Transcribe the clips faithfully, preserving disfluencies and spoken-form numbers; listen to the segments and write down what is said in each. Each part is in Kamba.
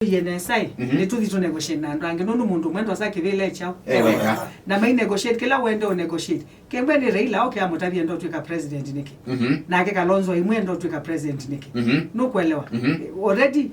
Tũie nesa ĩ, mhm, nĩtũthi tũnegotiate na andũ angĩ, nũndũ mũndũ ũmwe ndosa kĩvĩla kyaũ. Eh, weka. Na mai negotiate, kĩla wende ũ negotiate. Kĩmwe nĩ Raila oke amũtavie ndotwĩka president nĩkĩ. Mhm. Nake Kalonzo imwe ndotwĩka president nĩkĩ. Mhm. Nũkwelewa? Mhm. Already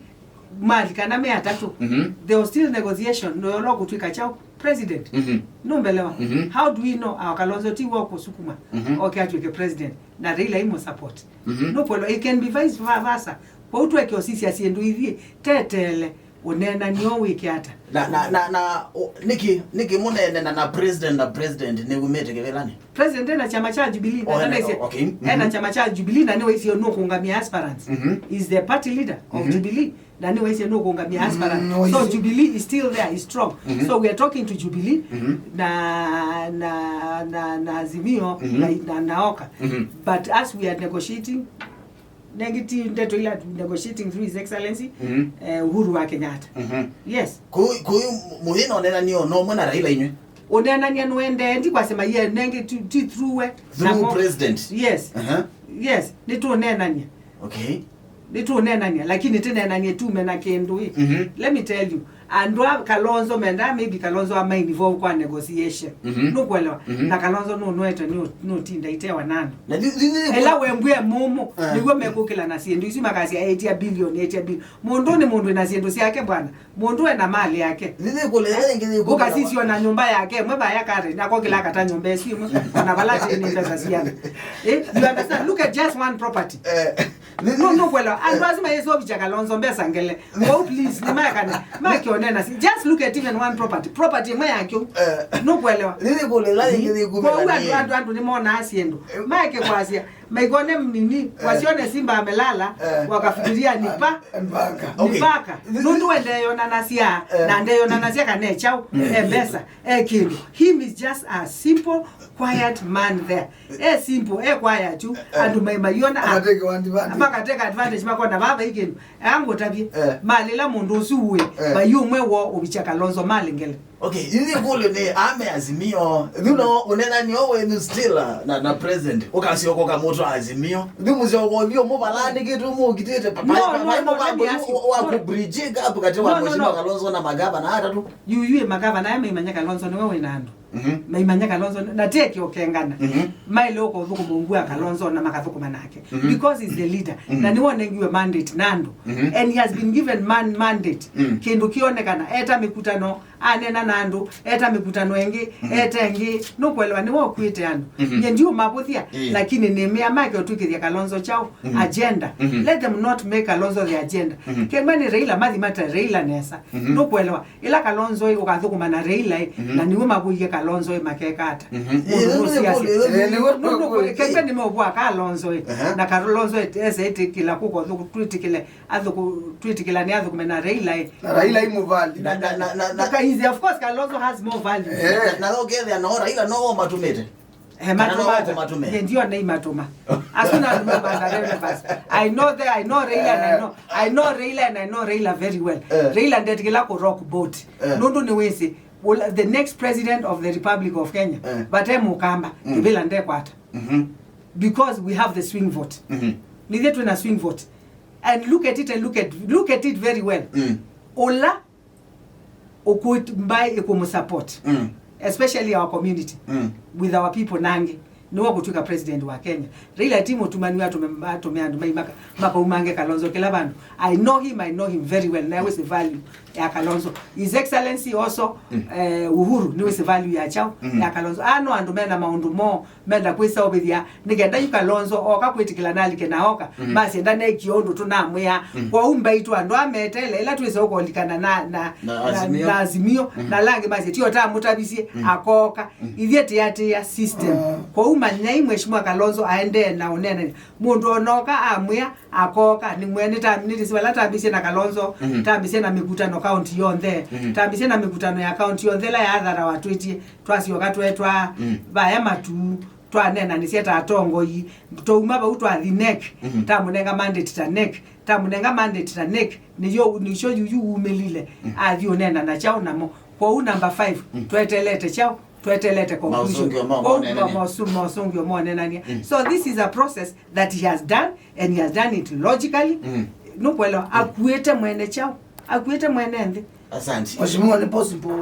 mali kana me atatũ. Mhm. There was still negotiation, no yolo kũtwĩka kyaũ president. Mhm. Nũmbelewa? Mhm. How do we know our Kalonzo ti wa kũsukuma, mhm, oke atwĩke president na Raila imũ support? Mhm. Nũkwelewa? It can be vice versa. Kwa ũtweke osisya syĩndũ ithiĩ tetele. Ũneenany'o wĩke ata? Na, na, na, na, o, nĩkĩ, nĩkĩ mũneenana na president, na president nĩumĩte kĩvĩlanĩ? President ena kyama kya Jubilee, na, oh, ena, ena, okay. Mhm. Ena kyama kya Jubilee, na nĩwaisye nũkũngamia aspirants. Mhm. Is the party leader of, mhm, Jubilee, na nĩwaisye nũkũngamia, mm, aspirants. So Jubilee is still there, is strong. Mhm. So we are talking to Jubilee, mhm, na, na, na, na Azimio, mhm, na, na, na oka. Mhm. But as we are negotiating, nengĩ ti ndeto ila tu negotiating through His Excellency, mhm, eh, Uhuru wa Kenyatta. Mhm. Yes. Kũu, kũu mũyĩ na ũneenany'o no ũmwe na Raila inywe? Ũneenany'a nũendee, ndi kwasema ye, nengĩ ti, ti through we. Through namo president? Yes. Aha. Yes, nĩtũneenany'a. Okay. Nĩtũneenany'a, lakini tĩneenany'e tume na kĩndũ ĩ. Mhm. Let me tell you, andũ a Kalonzo mendaa maybe Kalonzo amainvolve kwa negotiation. Mhm. Nũkwelewa? Mhm. Na Kalonzo nũnwete nũ-, nũtinda itewa nano. Na thi-, thi-, thi-, ela wembwe mũmũ, eh, nĩw'o mekũkĩla na syĩndũ isu makasya etia billion, etia billion. Mũndũ nĩ mũndũ na syĩndũ syake bwana. Mũndũ ena mali yake. Thi-, thi-, kũlea ĩngĩ, thi-, kũlea. Ũkasisio na nyũmba yake, mwe baya kare, na kokĩla kata nyũmba ĩsu ĩmwe, ona vala tĩ nĩ mbesa siana. Eh, you understand? Look at just one property. Eh. No, nũkwelewa. Andũ asu mayĩsovĩkya Kalonzo mbesa ngele. Oh, please, nĩmaekane. Makĩonena si. Just look at even one property. Property ĩmwe yakyo. Eh. Nũkwelewa? Nĩnĩkũlĩla ĩngĩ nĩkumĩla. Kwa hiyo andũ, andũ, andũ nĩmonaa syĩndũ. Eh. Maeke kwasya. Maikone nini, eh, wasione simba amelala, eh, wakafikiria ni pa-, ni paka. Okay. Ni paka. Nũndũ we ndeyonanasya, eh, na ndeyonanasya kana e kyaũ, mm, e mbesa, e kĩndũ. Him is just a simple, quiet man there. E simple, e quiet tu, eh, andũ mai-, maiona, ah, makateka advantage. Makateka advantage, makona vava ikĩndũ. Angũtavye, eh, malĩla mũndũ ũsu ũĩ, eh, vai ũmwe woo ũvikya Kalonzo malĩ ngele. Okay, ithi kũlyo nĩ ame Azimio. Thiu no ũnenani o wenyu still, uh, na, na president. Ũkasyoka ũkamũtwa Azimio. Thiu mũsyoka ũthiĩ ũmũvalanĩkĩte ũmũkitĩte pa-, no, pa-, no, pa-, no, pa-, let me ask you. Wa, wa, no, kũ-bridge gap katĩ wa, no, no, Mheshimiwa, no, Kalonzo na magavana atatũ. Yu, yu, magavana aya maimanya Kalonzo nĩwe wĩna andũ. Mhm. Maimanya Kalonzo, na teke ũkengana. Mhm. Maile ũko ũthũkũma ũngua Kalonzo na makathũkũma nake. Mhm. Because he's the leader. Mhm. Na nĩwe ũnengiwe mandate na andũ. Mhm. And he has been given man-, mandate. Mhm. Kĩndũ kĩonekana, eta mĩkutano, anena na andũ, eta mĩkutano ĩngĩ, mhm, eta ĩngĩ. Nũkwelewa nĩwe ũkuĩte andũ. Mhm. Nye ndiũmavũthya, ĩĩ, lakini nĩmea make ũtwĩkĩthya Kalonzo kyaũ, mhm, agenda. Mhm. Let them not make Kalonzo the agenda. Mhm. Kemwe nĩ Raila, mathi mate Raila nesa. Mhm. Nũkwelewa. Ĩla Kalonzo ĩ, ũkathũkũma na Raila ĩ, mhm, na nĩw'o mavũie Kalonzo ĩ, makeka ata? Mhm. Mũndũ nũsiasya. Ĩĩ, nĩw'o, nĩw'o, nũkwelewa. Kemwe nĩmeũvũa Kalonzo ĩ, aha, na Kalonzo ese ĩtĩkĩla kũko thũkũ twĩtĩkĩle. Athũkũ-, twĩtĩkĩlane athũkũme na Raila ĩ. Na Raila imũ value. Na, na, na, na, na, ka-, is, of course, Kalonzo has more value. Eh. Na, na ũkethĩa no Raila no ũmatũmĩte. Eh, kana no matũma. Ũkũmatũmĩa. Ye ndio na imatũma. As soon as we go under relevance. I know the, I know Raila and I know, I know Raila and I know Raila very well. Eh. Raila ndetĩkĩla kũ rock boat. Eh. Nũndũ nĩ wĩsĩ, well, the next president of the Republic of Kenya, eh, vate mũkamba, mm, kĩvĩla ndekwata. Mhm. Because we have the swing vote. Mhm. Nithe twĩna swing vote. And look at it and look at, look at it very well. Mm. Ũla ũkũt-, mbaĩ ĩkũmũsupport, mm, especially our community, mm, with our people nangĩ, nĩwe ũkũtwĩka president wa Kenya. Raila ti mũtumanu atũme, atũme andũ mai maka-, makaumange Kalonzo kĩla vandũ. I know him, I know him very well, na wĩsĩ value ya Kalonzo. His Excellency also, mm, eh, Uhuru, nĩwĩsĩ value ya kyaũ, mm, ya Kalonzo. Ano andũ mena maũndũ moo, menda kwĩseũvĩthya, nĩ kenda yu Kalonzo oka kwĩtĩkĩla na alike na oka, mm, masye ndanekie ũndũ tũnamwĩa. Mm. Kwoou mbaitũ andũ ametele, ĩla twĩsa ũkolikana na, na, na, na Azimio. Na Azimio, mm, na ala angĩ masye, tio tamũtavisye, mm, akooka. Mm. Ithyĩ tĩatĩĩa system. Mm. Kwoou manyai Mheshimiwa Kalonzo aendee na ũneenany'a. Mũndũ onoka amwĩa, akooka, nĩmwĩa nĩta-, nĩtĩsĩ vala tambĩsye na Kalonzo, mhm, tambĩsye na mĩkutano kaunti yonthe, mhm, tambĩsye na mĩkutano ya kaunti yonthe ĩla ya athara watwĩtie, twasyoka twetwa, mm, vaya matu, twanenanĩsye ta atongoi, twauma vau twathi NEC, mhm, tamũnenga mandate ta NEC, tamũnenga mandate ta NEC, nĩyo, nĩsyo yuyu wumĩlile, mm, athi ũnena na kyaũ namo. Kwoou number five, mm, twetelete kyaũ? Twetelete conclusion. Maũsũngĩo ma-, kwoou ma-, monenania. Maũsũ-, maũsũngĩo monenania. Mm. So this is a process that he has done, and he has done it logically. Mm. Nũkwelewa, mm, akuĩte mwene kyaũ? Akuĩte mwene nthĩ. Asante. Mheshimiwa, ni possible